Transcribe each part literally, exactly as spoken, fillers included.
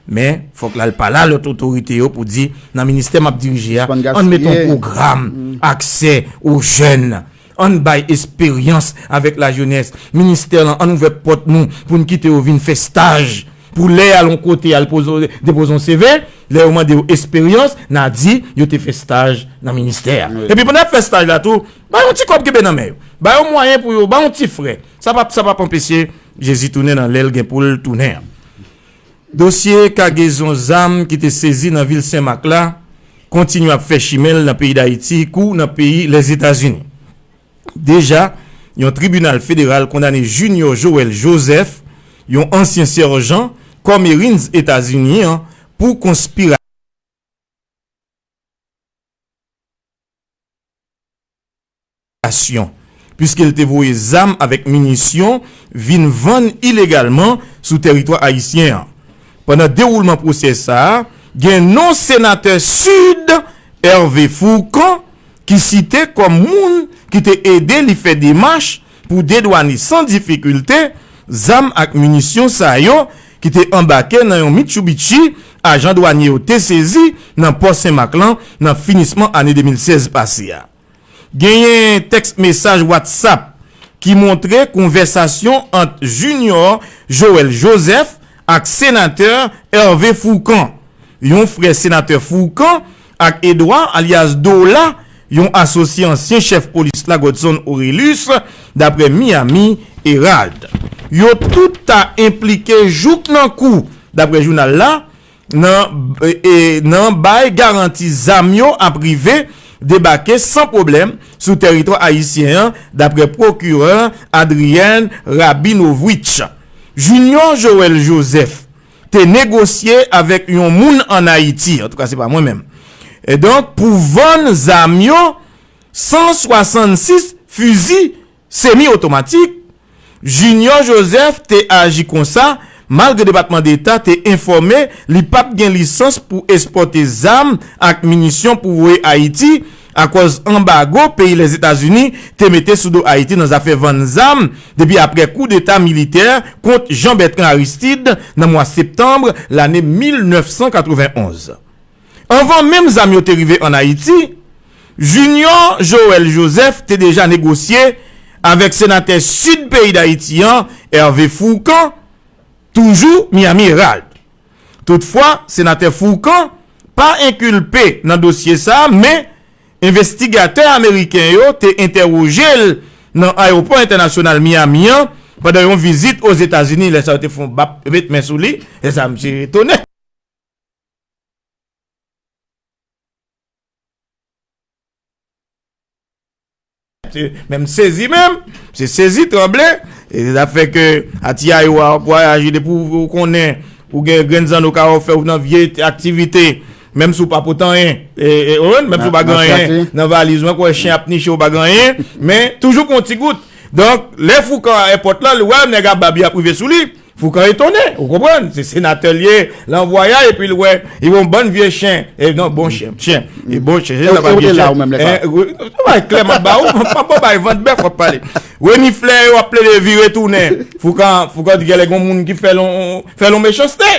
Men, fòk l al pale a lòt otorite yo pou di, nan ministè m ap dirije a, ann mete yon pwogram aksè o jèn. Ann bay esperyans avèk lajenès. Ministè lan, ann ouvè pòt nou pou n kite yo vin fè staj. Pou lè y al yon kote, y al poze, depoze yon C V, lè yo mande yo esperyans, n a di yo te fè staj nan ministè a. Epi pandan y ap fè staj la tou, ba yo yon ti kòb kenbe nan men yo. Ba yo mwayen pou yo, ba yo yon ti frè. Sa p ap, sa p ap anpeche Jezi tounen nan lè l gen pou l tounen an. Dosye kagezon zam ki te sezi nan vil Senmak la kontinye ap fè chimen l nan peyi Dayiti kou nan peyi Lèzetazini. Deja, yon tribinal federal kondane Junior Joel Joseph, yon ansyen sèjan kò Marines Etazini an, pou konspirasyon. Piske l te voye zam avèk minisyon vin vann ilegalman sou tèritwa ayisyen an. Pandan dewoulman pwosè sa a, gen non senatè Sid, Hervé Fourcand, ki site kòm moun ki te ede li fè demach pou dedwane san difikilte zam ak minisyon sa yo ki te anbake nan yon Mitsubishi ajan dwanye yo te sezi nan pò Senmak lan nan finisman ane de mil sèz pase a. Genyen tèks mesaj WhatsApp ki montre konvèsasyon ant Junior Joel Joseph ak senatè Hervé Fourcand, yon frè senatè Fourcand, ak Edouard alyas Dola, yon asosye ansyen chèf polis la Godson Orélus, dapre Miami Herald. Yo tout ta enplike jouk nan kou, dapre jounal la, nan, e, nan bay garanti zam yo ap rive debake san pwoblèm sou tèritwa ayisyen an, dapre pwokirè Adrienne Rabinovitch. Junior Joel Joseph te negosye avèk yon moun ann Ayiti, antouka se pa mwen menm. E donk, pou vann zam yo, san swasannsis fizi semi otomatik, Junior Joseph te aji konsa, malgre Depatman Deta te enfòme li p ap gen lisans pou ekspòte zam ak minisyon pou voye Ayiti, akòz anbago peyi Lèzetazini te mete sou do Ayiti nan zafè vann zam depi apre koudeta militè kont Jean Bertrand Aristide nan mwa septanm lane mil nèf san katrevenn onz. Anvan menm zam yo te rive ann Ayiti, Junior Joel Joseph te deja negosye avèk senatè Sid peyi Dayiti an, Hervé Fourcand, toujou Miami Herald. Toutfwa, senatè Fourcand pa enkilpe nan dosye sa a, men envestigatè ameriken yo te entèwoje l nan ayewopò entènasyonal Miami an pandan yon vizit Ozetazini. Lè sa a, yo te fè yon bap, yo met men sou li. Lè sa a, misye etone. Menm sezi menm, se sezi, tranble. E sa fè ke ati a yo a vwayaje depi ou konnen ou gen grenn zanno ka fè ou nan vye aktivite. Menm si w pa pote anyen, e, e, ou menm si w pa gen anyen nan valiz ou, kwè chen ap niche ou pa gen anyen, men toujou gen yon ti gout. Donk, lè Foukan a èpòt la, li wè nèg a bab yo ap rive sou li. Foukan etone, ou konprann? Se senatè l ye, l an vwayaj, epi l wè, li wè yon bann vye chen. E non, bon chen, chen. E bon chen, chen, sa pa vye chen. Ou te la ou menm lè sa? Klè m ap ba ou, m ap ba w bay vant bèf w ap pale. Reniflè yo ap plede vire tounen. Foukan, Foukan di genlè gen yon moun ki fè l yon, fè l yon mechanste.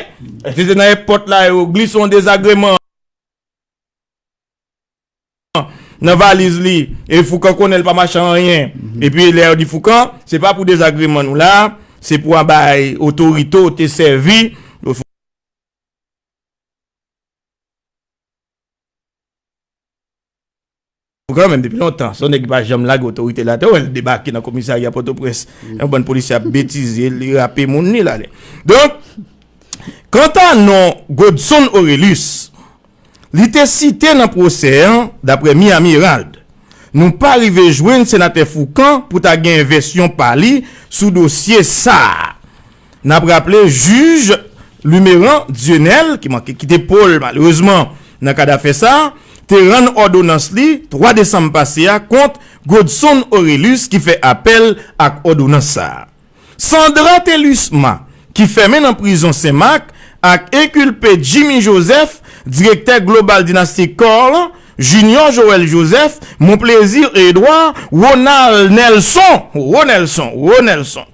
Èske se nan èpòt la yo glise yon dezagreman nan valiz li, e Foukan konnen l pa mache anyen. Epi lè yo di Foukan, se pa pou dezagreman nou la, se pou anba otorite w te sèvi. Foukan menm depi lontan, se yon nèg ki pa janm lage otorite l atè, ou wè l debake nan komisarya Pòtoprens, yon bann polisye ap betize l, li rape moun li l ale. Donk, kanta non Godson Orélus, li te site nan pwosè an, dapre Miami Herald. Nou pa rive jwenn senatè Foukan pou ta gen vèsyon pa li sou dosye sa a. N ap raple jij Lumeran Dieunel, ki manke kite po l malerezman nan kad afè sa a, te rann òdonans li twa desanm pase a kont Godson Orélus ki fè apèl ak òdonans sa a. Sandra Thelusma, ki fèmen nan prizon Senmak, ak enkilpe Jimmy Joseph, direktè global dinasti Carl, Junior Joel Joseph, Monplaisir Edouard, Ronald Nelson, Ronelson, Ronelson,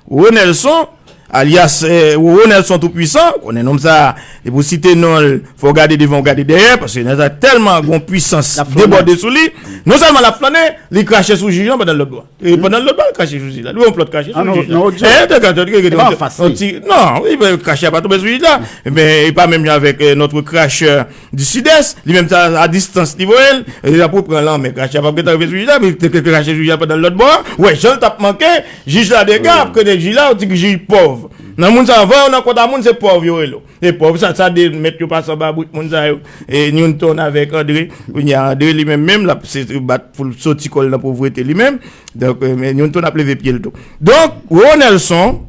Ronelson, alyas eh, Roro Nelson Toupwisan, konnen nonm sa, e pou site non l, fò w gade devan w gade dèyè, paske nèg sa tèlman gon pwisans debòde sou li, non sèlman l ap flannen, li krache sou jij lan pandan l lòt bò. E pandan l lòt bò, li krache sou jij la. Li yon plòt krache sou jij la. Eh, te gade, te gade, non, wi, men krache a pa tonbe sou jij la. Men e pa menm jan avèk eh, notre cracheur du Sud-Est, li menm sa a distans li voye l, li ap pran lanmen, krache a p ap gentan rive sou jij la, men te krache sou jij la pandan l lòt bò, wè jan l t ap manke, jij la dega, ap krede jij la, ou di jij pòv. Nan moun sa, anvan yo nan kont a moun, se pòv yo rele w. E pòv sa, sa de mèt yo pase anba bout moun sa yo. E Newton avèk André, kounye a André li menm menm, l ap se bat pou l soti kò l nan povrete li menm. Donk, eh, men Newton ap leve pye l tou. Donk, Roro Nelson,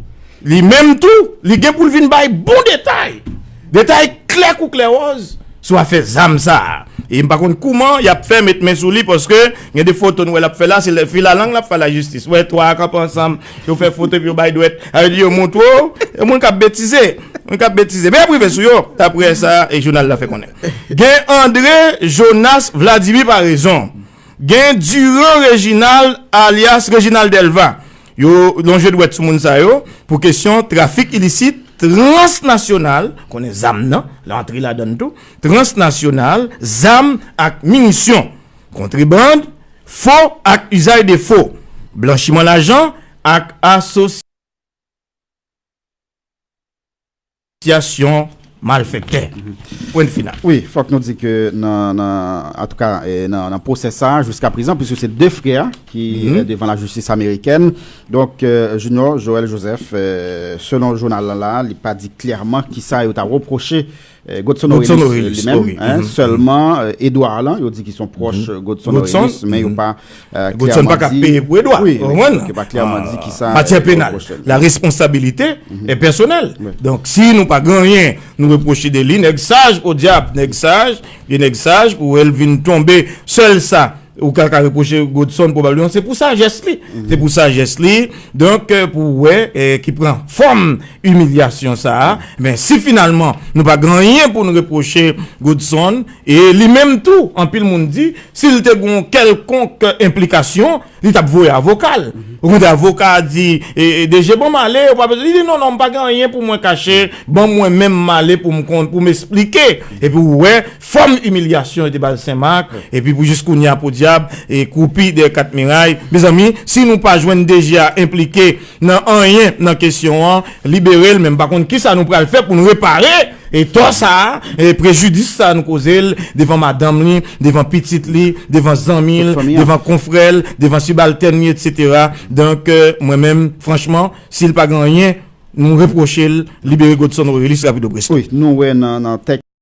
li menm tou, li gen pou l vin bay bon detay. Detay klè kou klè wòz sou afè zam sa a. E m pa konn kouman y ap fè met men sou li, paske gen de foto nou wè l ap fè la, se filalang l ap fè lajistis. Wè, twa a kanpe ansanm, yo fè foto epi yo bay dwèt. Sa vle di yo montre w, e moun k ap betize. Moun k ap betize. Men y ap rive sou yo, daprè sa e jounal la fè konnen. Gen André Jonas Vladimir Paraison. Gen Durand Reginald alyas Reginald Delva. Yo lonje dwèt sou moun sa yo pou kesyon trafik ilisit transnasyonal, konnen zam nan, l antre ladan l tou, transnasyonal, zam ak minisyon, kontrebann, fo ak izay de fo, blanchiman lajan ak asosyasyon asosyasyon malfektè. Pwen final. Wi, fòk nou di ke nan, nan, antouka, eh, nan, nan pwosè sa a, jiska prezan, piske se de frè ki eh, devan lajistis amerikèn. Donk, eh, Junior Joël Joseph, eh, selon jounal la, la, li pa di klèman kisa yo ta repwoche eh, Godson Aurelis li menm, hein, sèlman eh, Edouard lan, yo di ki se yon pwòch eh, Godson Aurelis, men yo pa eh, Godson pa ka peye pou Edouard. Wi, yo pa klèman di kisa. Matyè penal, la responsabilité est personnelle. Donk, si nou pa gen anyen nou repwoche de li, nèg saj, podyab, nèg saj, gen nèg saj, pou wè l vin tonbe, sèl sa ou ka, ka repwoche Godson, pwobableman, se pou sajès li. Se pou sajès li, donk, eh, pou wè eh, ki pran fòm imilyasyon sa a. Men si finalman, nou pa gen anyen pou nou repwoche Godson, e li menm tou, anpil moun di, si l te gen yon kèlkonk enplikasyon, li t ap voye avoka l. Okontrè, avoka a di, e, e, D G, ban m ale, ou pa bezwen. Li di, non, non, m pa gen anyen pou mwen kache, ban mwen menm m ale pou m konn, pou m esplike. Epi ou wè, fòm imilyasyon yo te ba l Senmak, epi pou jis kounye a, podyab, e kwoupi dèyè kat miray. Mezanmi, si nou pa jwenn D G a enplike nan anyen nan kesyon an, libere l, men m pa konn kisa nou pral fè pou nou repare e tò sa a, e prejidis sa a nou koze l devan madanm li, devan pitit li, devan zanmi l, devan konfrè l, devan sibaltèn li, etsetera. Donk, eh, mwen menm, franchman, si l pa gen anyen, nou repwoche l, libere Godson Aurelis rapido presto. Wi, nou wè nan, nan tèks